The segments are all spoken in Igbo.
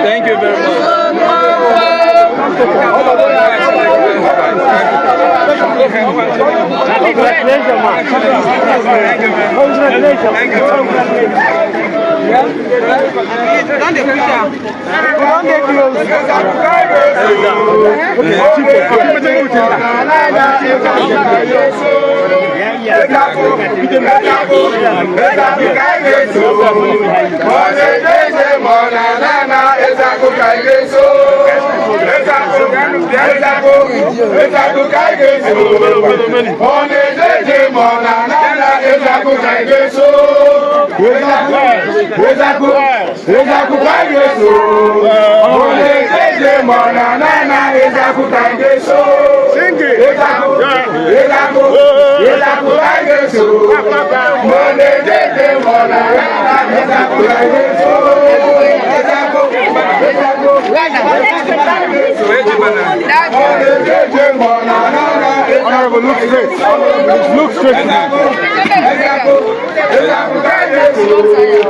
Thank you very much. Honorable, look straight. Look straight to me.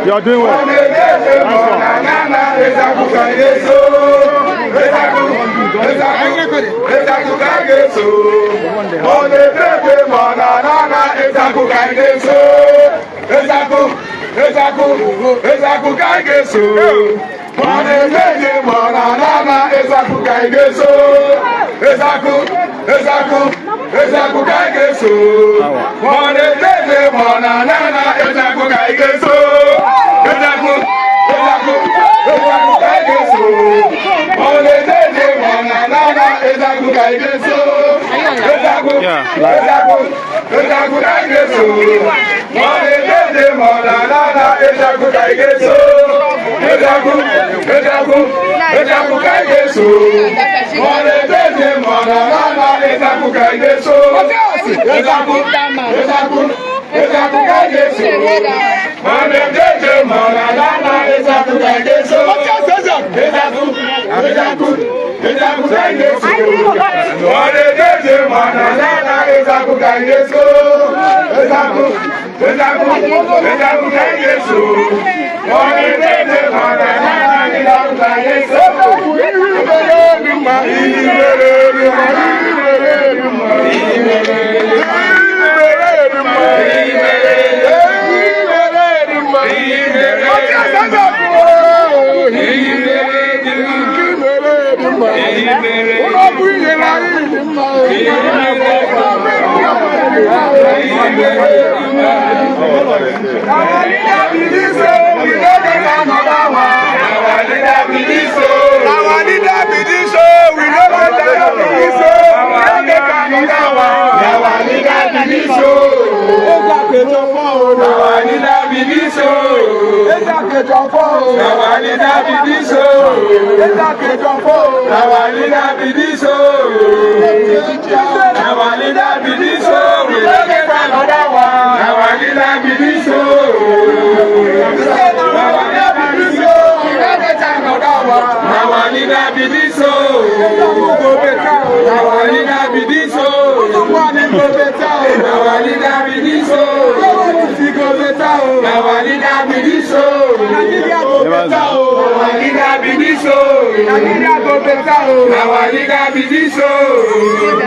You are doing well.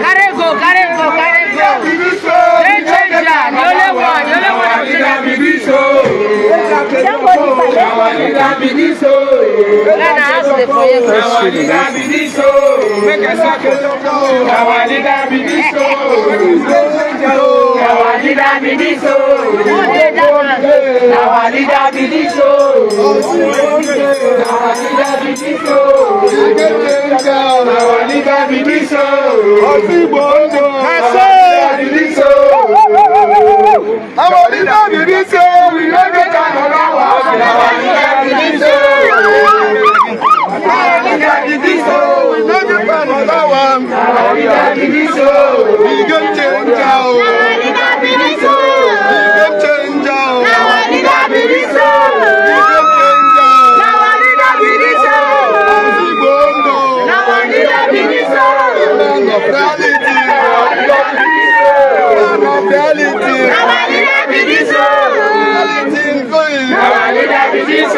Carry go, carry go, carry go. leader be this o. Game changer, the only one, the only one. Our leader be this o. Our leader be this o. Our leader be this o. Make I sack it. Our leader be this o. Our leader be this o. Our leader be this o. Our leader be this o. Our leader be this o. Our leader be this o. Our leader be this o. We no get another one. Our leader be this o. Our leader be this o. We no get another one. Our leader be this o. We game changer. Our leader be this o. We game changer. Our leader be this o. We game changer. Our leader be this o. Ozigbo ndụ. Our leader be this o. Man of reality. Man of reality. Our leader be this o. Reality is going. Our leader be this o.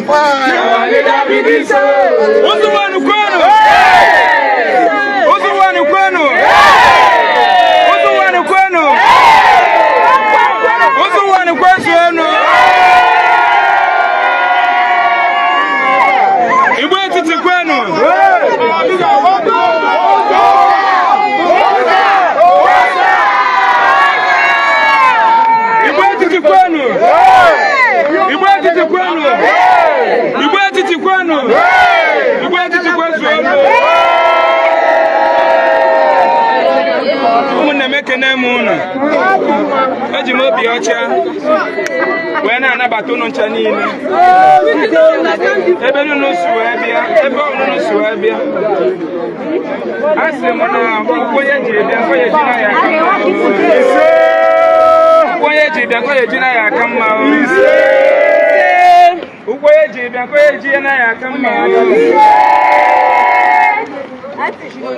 Fine. Our leader be this o. Uzuwanu kwenu! Uzuwanu kwenu! Uzuwanu kwenu! Uzuwanu kwezuenu! Igbo etiti kwenu! Igbo etiti kwenu! Igbo etiti kwenu! Igbo etiti kwenu! Igbo etiti kwezuenu! Ụmụnne m, ekene m unu. Eji m obi ọcha wee na-anabata unu ncha niile ebe unu si wee bịa, ebe unu si wee bịa. A sị m na ụkwụ onye ji bịa nkọ ya eji na ya aka mma. Ụkwụ onye ji bịa nkọ ya eji na ya aka mma o. Ụkwụ onye ji bịa nkọ ya eji na ya aka mma o.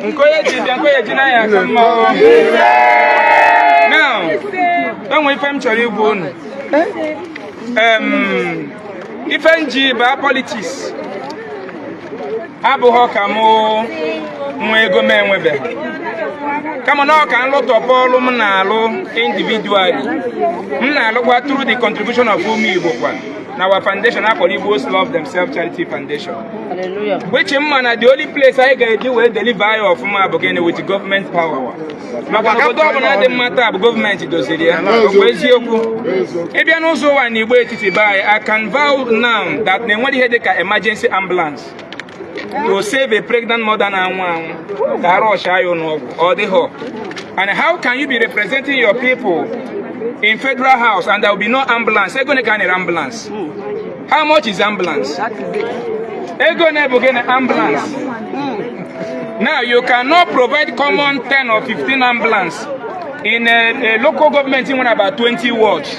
Nke onye ji bịa nkọ ya eji na ya aka mma o. Now, enwe ife m chọrọ igwu unu. Ife m ji baa politics abụghọ ka mụ nwee ego m enwebeghị, kama na ọ ka nlụtọpụ ọrụ m na-alụ individually, m na-alụkwa through the contribution of ụmụ Igbo kwa na our foundation akpọrọ Igbos Love Themselves Charity Foundation, which mma na the only place anyị ga-eji wee deliver ya ọfụma bụ gịnị? With government power, maka na obodo ọbụla dị mma taa bụ gọọmenti doziri ya. Ọ bụ eziokwu, ịbịa n'ụzọ ụwa na Igbo etiti be anyị, I can vow now that na enwere ihe dịka emergency ambulance to save a pregnant mother na-anwụ anwụ ka a rọsha ya ụlọọgwụ, ọ dịghọ. And how can you be representing your people in federal house and there will be no ambulance? Ego ne ka a na-ere ambulance? How much is ambulance? Ego ne bụ gịnị ambulance? Now, you cannot provide common 10 or 15 ambulance in a local government in about 20 wards.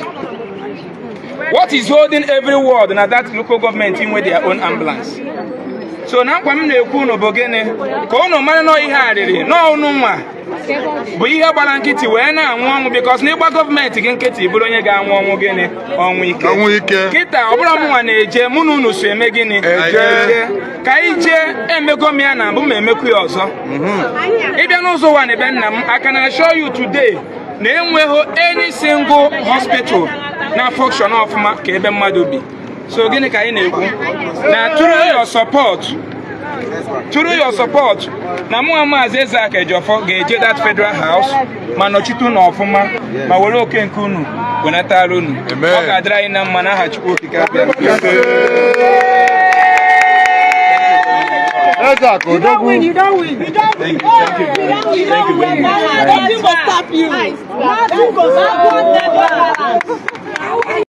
What is holding every ward na that local government in with their own ambulance? So na nkwa m na-ekwu unu bụ gịnị? Ka unu mara nọ ihe arịrị n'ọnụ nwa bụ ihe gbara nkịtị wee na-anwụ ọnwụ, because na ịgba gọọmenti gị nkịtị, bụrụ onye ga-anwụ ọnwụ gịnị? Ọnwụ ike. Ọnwụ ike. Kịta ọ bụrụ mụnwa na-eje, mụ na unu so eme gịnị? Eje. Ka anyị jee. Emego m ya na mbụ, ma emekwu ya ọzọ. Ịbịa n'ụzọ ụwa na ebe nna m, I can assure you today na enweghị any single hospital na function ọfụma ka ebe mmadụ bi. So gịnị ka anyị na-ekwu? Na through your support na mụnwa Maazị Ezeaka Ejiofor ga-eje that federal house ma nọchite unu ọfụma, ma were oke nke unu wenatara unu. Amen. Ọ ga-adịrị anyị na mma n'aha Chukwu Okike abịa. Ezeaka Odogwu. You don't win. You don't win. Thank you, thank you very much. Thank you very much. Nothing go stop you. Nothing go stop you.